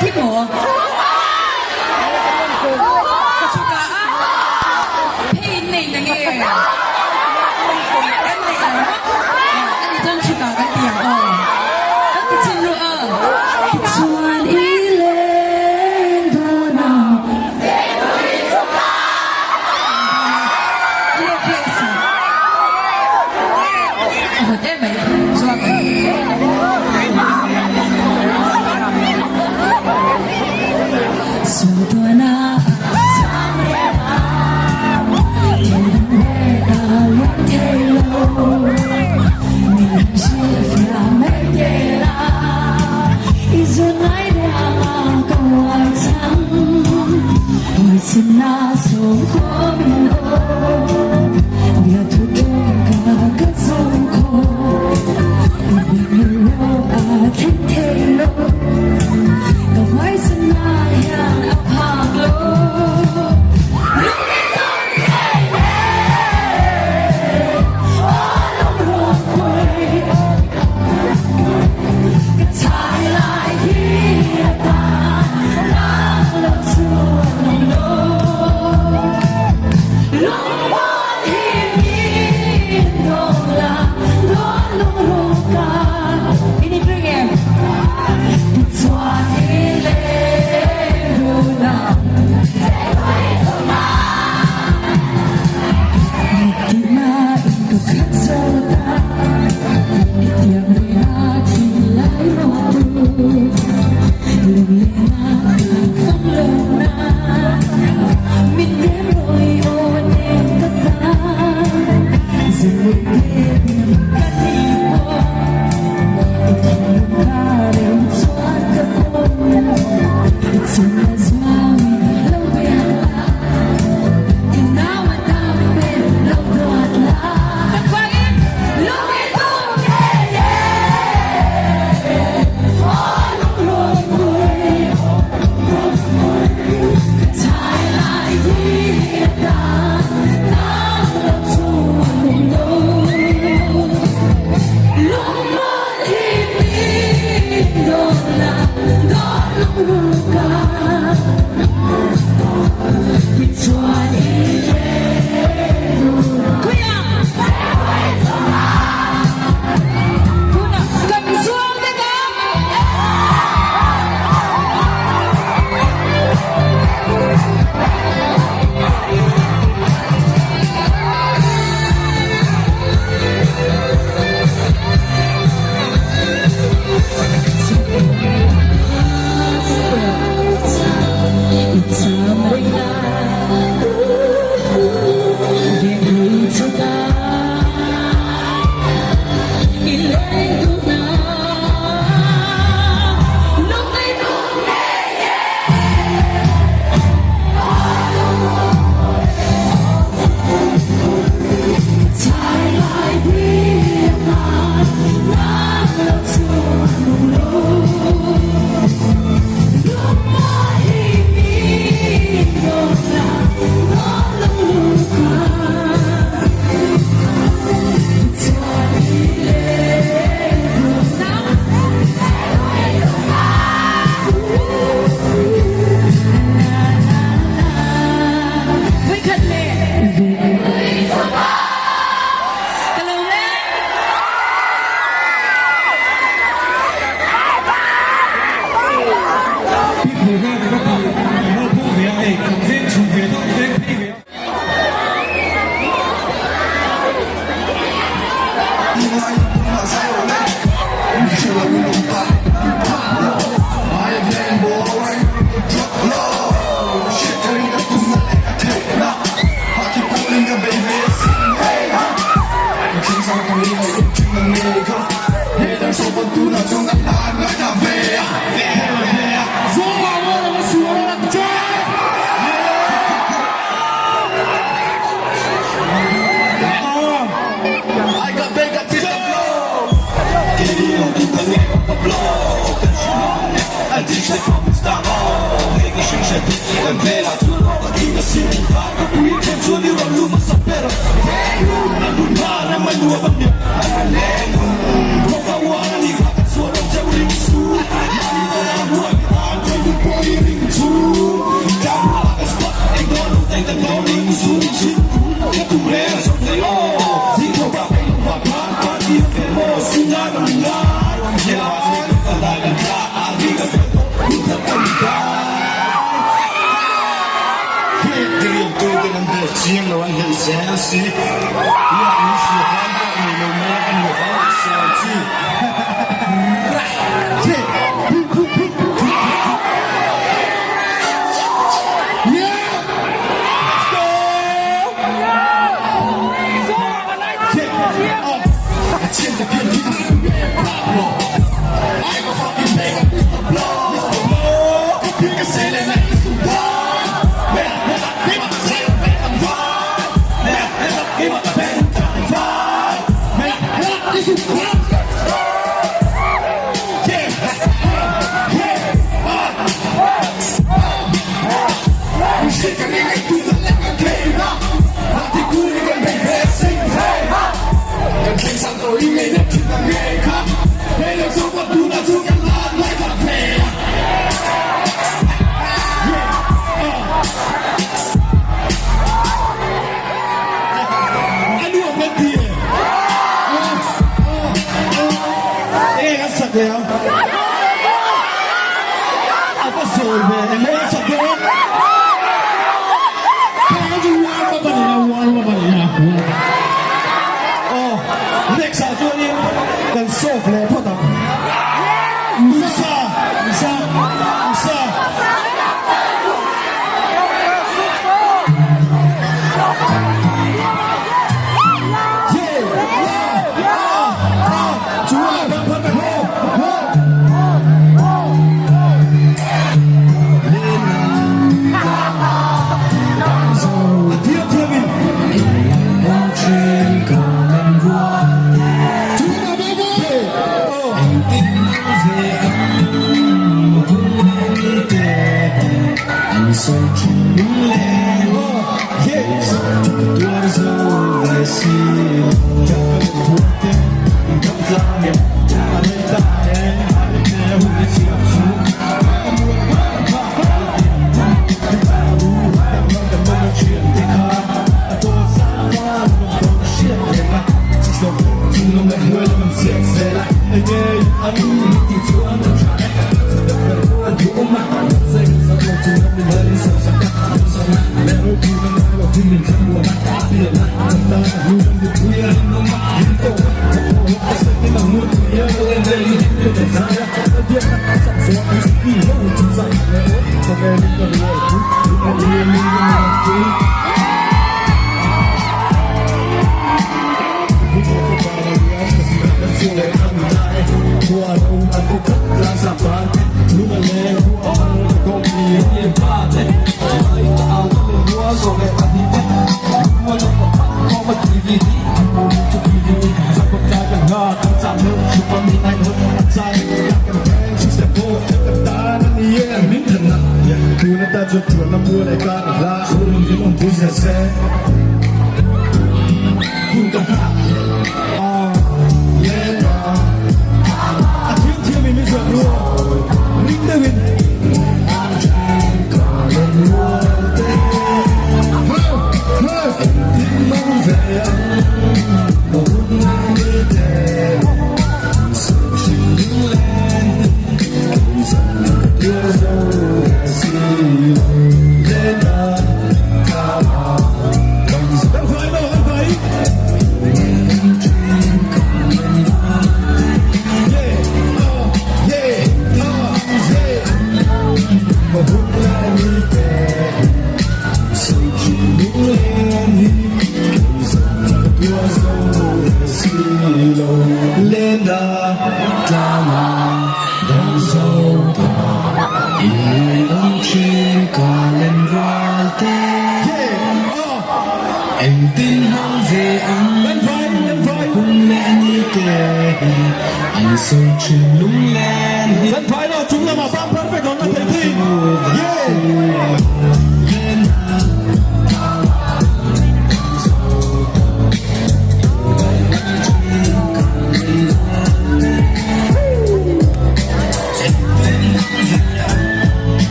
Engtin maw? Ka chhuk a, phei in nei na nge? Kan nei ang maw? Ani chuan chhuk ah kan ti ang aw. Kan ti chhin ru aw. Tichuan i leng dawn a.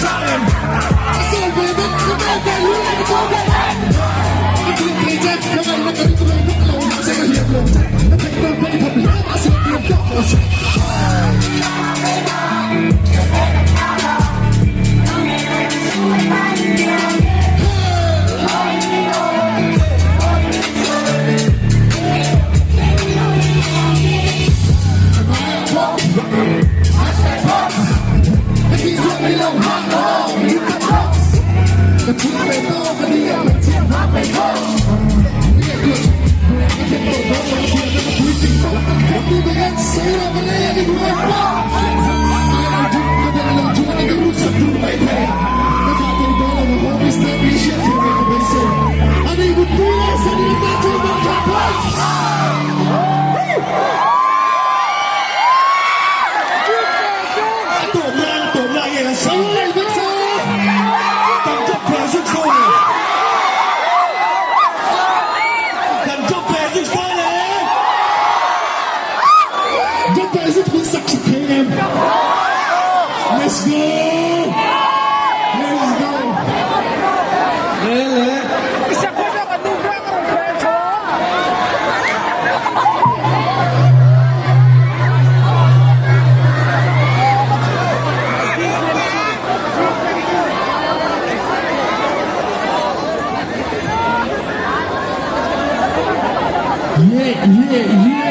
Yeah, yeah, yeah.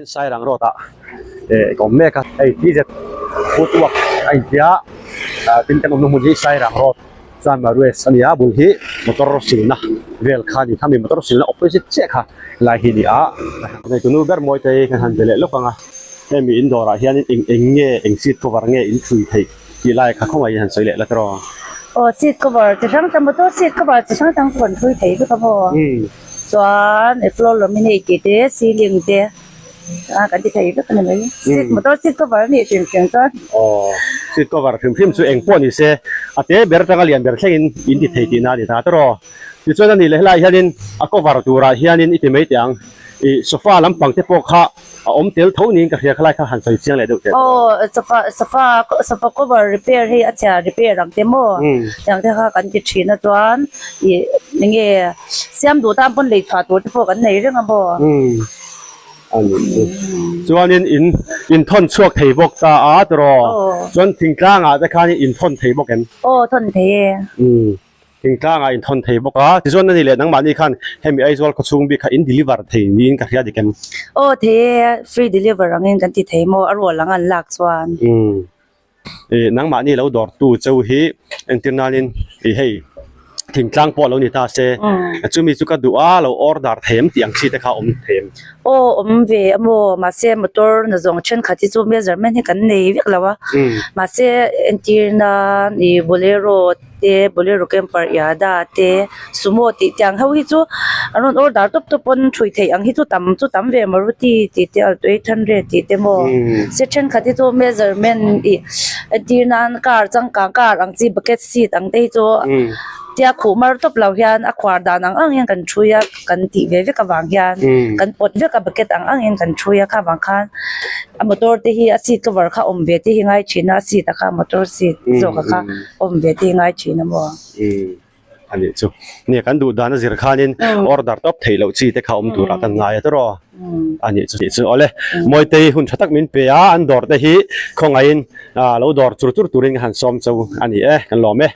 Sairang road ah eh ka awm mek a hei TZ footwork a intia ah tin kan awmna hmun hi Sairang road Chanmar west a ni a bul hi motor silna vel kha a ni khami motor silna opposite chiah kha lai hi a ni a nei tunu ber mawi te hi kan han be leh lawk ang a hemi in dawrah hianin eng eng nge eng seat cover nge in thui theih tih lai kha khawngaih in han sawi leh la tawh. Aw seat cover chi hrang hrang motor seat cover chi hrang hrang chu kan thui thei vek a maw chuan e floor laminate tih te ceiling te a kan ti thei vek a ni mai seat motor seat cover a nih hrim hrim chuan. Aw seat cover hrim hrim chu eng pawh ni se a te ber atanga lian ber thlengin in ti thei tihna a ni ta tawh. Tichuan a nih leh helaiah hianin a cover turah hianin i ti mai teh ang. Ih sofa lampang te pawh kha a awm tel tho niin ka hria khalai kha han sawi chiang leh deuh teh. Aw sofa sofa sofa cover repair hei a chhia repair ang te maw tiang te kha kan ti thin a chuan ih enge siam duh tan pawn lei chhuah tur te pawh kan nei reng a maw. A nih chu. Chuanin in inthawn chhuak thei bawk ta a tiraw? Chuan thingtlangah te khan inthawn thei bawk em? Aw thawn thei e. Thingtlangah inthawn thei bawk a, tichuan ani leh nangmahni khan hemi Aizawl khawchhung bik kha in deliver thei niin ka hria dik em? Aw thei e, free deliver angin kan ti thei maw, a rual ang an lak chuan. Umm, ih nangmahni lo dawrtu cheu hi entir nanin ih hei thingtlang pawh lo ni ta se, chumi chu ka duh a lo order thei em tih ang chi te kha awm thei em? Aw awm ve a maw, mahse motor na zawng thenkhat hi chu measurement hi kan nei vek lo a, mahse entir nan ih bolero te bolero camper yada te sumo tih tiang ho hi chu an rawn order tawp tawp pawn thui theih ang hi chu tam chu tam ve maruti tih te alto 800 tih te maw se thenkhat hi chu measurement ih entir nan car changkang car ang chi bucket seat ang te hi chu tia khuh mar tawp lo hian a khuar dan ang ang hian kan thui a kan tih ve vek avang hian kan pawt vek a bucket ang ang in kan thui a kha vang khan a motor te hi a seat cover kha awm ve te hi ngai thin a a seat a kha motor seat zawk a kha awm ve te hi ngai thin a maw. Umm a nih chu. Nia kan duh dan a zir khanin order tawp theih loh chi te kha awm turah kan ngai a tawraw. A nih chu tih chu awle. Mawitei hun tha tak min pe a an dawr te hi khawngaihin lo dawr chur chur turin ka han sawm chau a ni e kan lawm e.